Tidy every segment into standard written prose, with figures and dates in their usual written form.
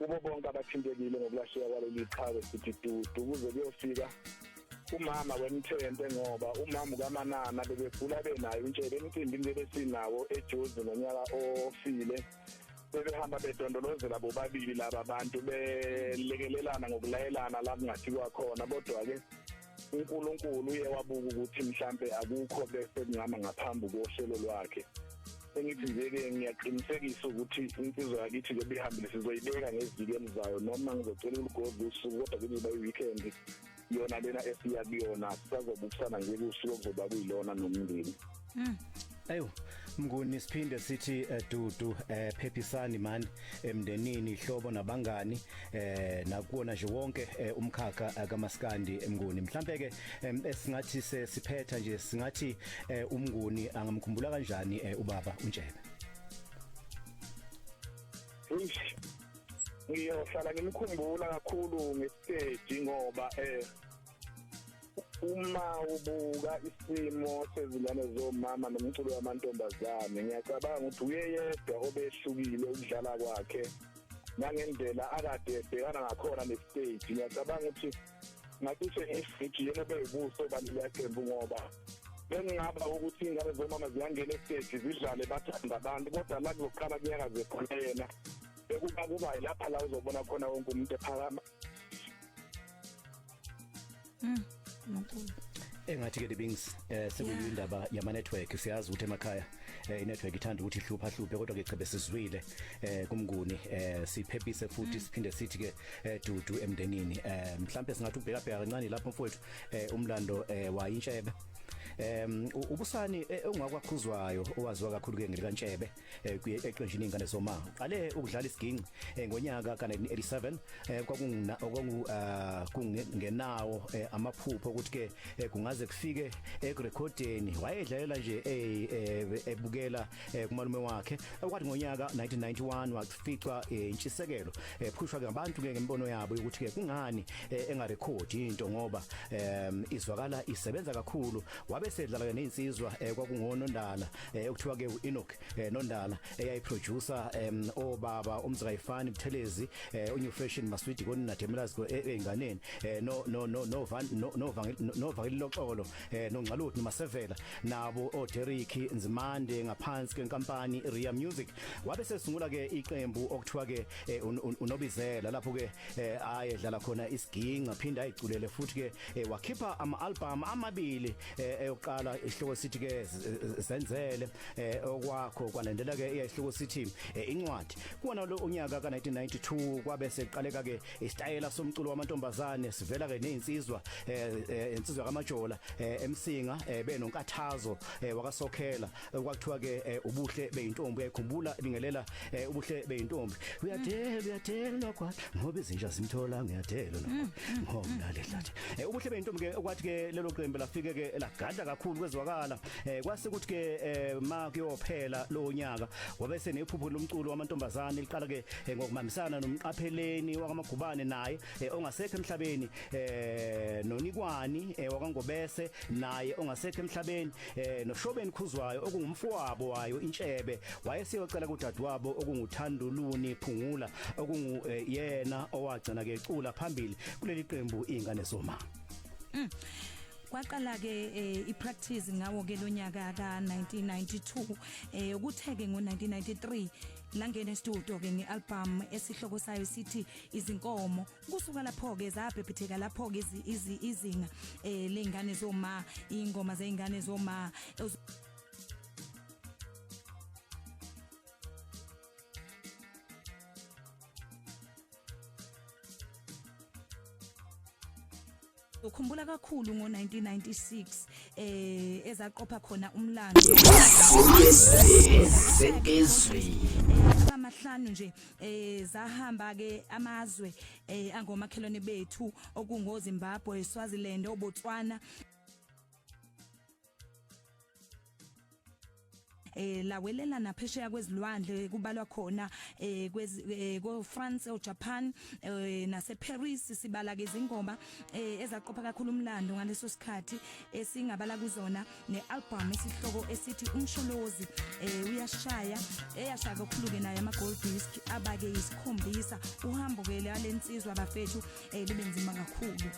Kubo bonke abathintekile ngokulahleka kwaleli qhawe sithi dudu kuze kuyofika umama wemthente ngoba umama ukaManana bebegula benayo uNtshebe emcimbini bebesinawo eJozi ngonyaka ofile. Bebehamba bedondolozela bobabili laba bantu belekelelana ngokulayelana la kungathiwa khona, kodwa-ke uNkulunkulu uye wabuka ukuthi mhlambe akukho bese kungama ngaphambi kohlelo lwakhe. Engithi nje-ke ngiyaqinisekisa ukuthi insizwa yakithi njengoba ihambile sizoyibeka ngeviki elizayo, noma ngizocela ukuligodla usuku, kodwa kuzoba i-weekend yona lena esiya kuyona, sisazobukisana nje kusuku okuzoba kuyilona nomndeni. Ayo Mnguni, siphinde sithi dudu, phephisani man emndenini, ihlobo nabangani, nakuwona nje wonke umkhakha kaMaskandi eMnguni. Mhlambe ke esingathi sesiphetha nje, singathi uMnguni angamkhumbula kanjani ubaba uNtshebe? Eish, ngiyohlala ngimkhumbula kakhulu ngesiteji ngoba uma ubuka isimo sezingane zomama nomculo wamantombazane, ngiyacabanga ukuthi uye yedwa obehlukile ukudlala kwakhe nangendlela akade ebhekana ngakhona nestage. Ngiyacabanga ukuthi ngacishe ngifithi yena beyibuso baleliya qembu, ngoba bengingaba ukuthi iy'ngane zomama ziyangena esiteji zidlale bathanda abantu, kodwa la kuzoqala kunyakaze khona yena, bekuba kuba yilapha la uzobona khona wonke umuntu ephakama. Unkulunkulu. Engathi ke Bings, sekuyindaba yama network. Siyazi ukuthi emakhaya i-network ithanda ukuthi ihlupha hluphe, kodwa ke chebe sizwile kumnguni, siphephise futhi siphinde sithi ke dudu emndenini. Mhlambe singathi ubheka bheka kancane lapho mfowethu, umlando wayintshebe ubusani ongakwakhuzwayo owaziwa kakhulu ke ngelikaNtshebe eqenjini Ingane Zoma. Uqale ukudlala isiginci ngonyaka ka1987, kwakunguna okwangu kungenawo amaphupho ukuthi ke kungaze kufike ekurekhodeni. Wayedlalela nje ebukela kumalume wakhe. Okwathi ngonyaka 1991 waficwa intshisekelo, phushwa ke ngabantu ke ngembono yabo ukuthi ke kungani engarekhodi into ngoba izwakala isebenza kakhulu. Wabe sedlala ke nezinsizwa kwakungonondala okuthiwa ke uEnoch Nondala eyayiproducer obaba uMzikayifani Buthelezi, uNew Fashion Maswidi konina Demelazi einganeni, no no no no Van no no no Vangeli Loxolo, noNgxaluthi noMasevela nabo oDerrick Nzimande ngaphansi kwenkampani Ria Music. Wabe sesungula ke iqembu okuthiwa ke uNobizela, lapho ke ayedlala khona isiginci phinda ayiculele futhi ke wakhipha ama album amabili, eyokuqala isihloko sithi ke Zenzele Okwakho, kwalandela ke isihloko sithi Incwadi. Kuwona lo unyaka ka1992 kwabe seqaleka ke isitayela somculo wamantombazane, sivela ke nezinsizwa, insizwa kaMajola eMsinga, benonkathazo wakaSokhela, kwakuthiwa ke Ubuhle Beyintombi. Uyayikhumbula ibingelela Ubuhle Beyintombi? Uyadela, uyadela kwa ngoba izinja zimthola, ngiyadela ngoba nalehlathi Ubuhle Beyintombi ke. Okwathi ke lelo qembu lafike ke lagadla kakhulu kwezwakala, kwase kuthi ke ma kuyophela lo nyaka wabe senephupho lomculo wamantombazane liqala ke ngokumamisana noMqapheleni wakaMagubane naye ongasekho emhlabeni, noNikwani wakaNgobese naye ongasekho emhlabeni, noShobeni Khuzwayo okungumfowabo wayo Intshebe. Wayeseyocela kudadewabo okunguThanduluni Phungula, okungu yena owagcina ke ecula phambili kuleli qembu Ingane Zoma. Kwaqala ke ipractice ngawo ke lonyaka ka1992, ukuthe ke ngo1993 langena estudio ke ngealbum esihloko sayo sithi Izinkomo. Kusuka lapho ke zabhebhetheka lapho ke izinga lengane zoma, ingoma zeingane zoma. Ukhumbula kakhulu ngo1996 ezaqopha khona umlando amahlanu nje, zahamba ke amazwe angomakhelwane bethu okungo Zimbabwe, Swaziland, oBotswana. Lawelela naphesheya kwezilwandle, kubalwa khona ko France, o Japan, nase Paris. Sibala ke izingoma ezaqopha kakhulu umlando ngaleso sikhathi, esingabala kuzona nealbum esihloko esithi Umsholozi Uyashaya, eyashaya kakhulu ke nayo ama gold disc abake isikhombisa. Uhambo ke lensizwa, bafethu, libe nzima kakhulu,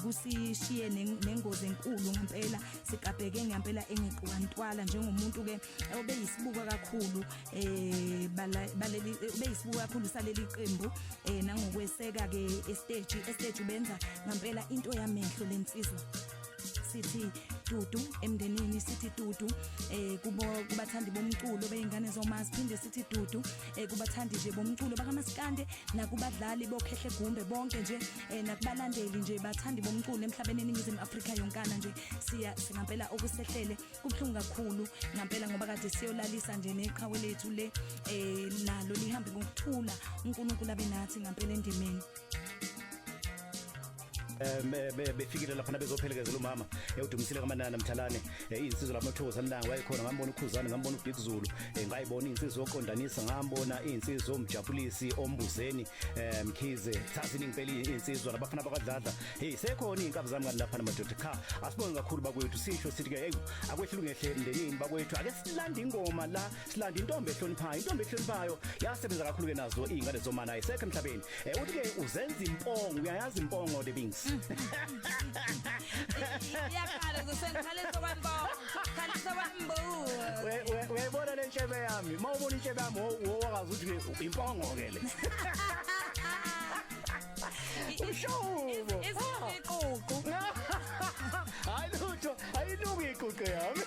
kusishiye nengozi enkulu ngempela. Siqabheke ngempela engequkantwala njengomuntu ke obeyisibuka kakhulu baleli, obeyisibuka kakhulu saleli qembu, nangokweseka ke estage benza ngempela into yamehlo lensizwa. Sithi dudu emndenini, sithi dudu kubo kubathandi bomculo beingane zomazi, phinde sithi dudu kubathandi nje bomculo bakamaskande, nakubadlali bokhehle gumbe bonke nje, nakubalandeli nje, bathandi bomculo emhlabeni, eNingizimu Afrika yonkana nje. Siya singampela okusehlele kubhlungu kakhulu ngempela, ngoba kade siyolalisa nje neqhawe lethu le, nalo lihambe ngokuthula. uNkulunkulu abe nathi ngempela endimeni. Befikile lapha bezophelekezela umama uDumisile kaManana Mthalane. Insizwa lamathokoza nilanga wayekhona, ngambona uKhuzane, ngambona uBig Zulu, ngayibona insizwa oqondanisa, ngambona insizwa omjabulisi ombuzeni Mkhize, thatha impela insizwa nabafana bakadladla. Hey, sekhona inkabi zami kanti lapha namadoda. Cha, asibonge kakhulu bakwethu, sisho sithi ke hey, akwehlu ngehle emndenini bakwethu. Ake silande ingoma la, silande intombi ehloniphayo, intombi ehloniphayo yasebenza kakhulu ke nazo izingane zomana, ayisekho emhlabeni. Uthi ke uzenza impongo, uyayazi impongo the Bings? Iyakhala kusengikhaliswa kwampongo, khaliswa kwambu. Uyayibona le ntshebe yami? Mawubona intshebe yami, wowakazi ukuthi impongo ke le. Ushobo. Iziququ. Hayi lutho, ayinuki iquqe yami.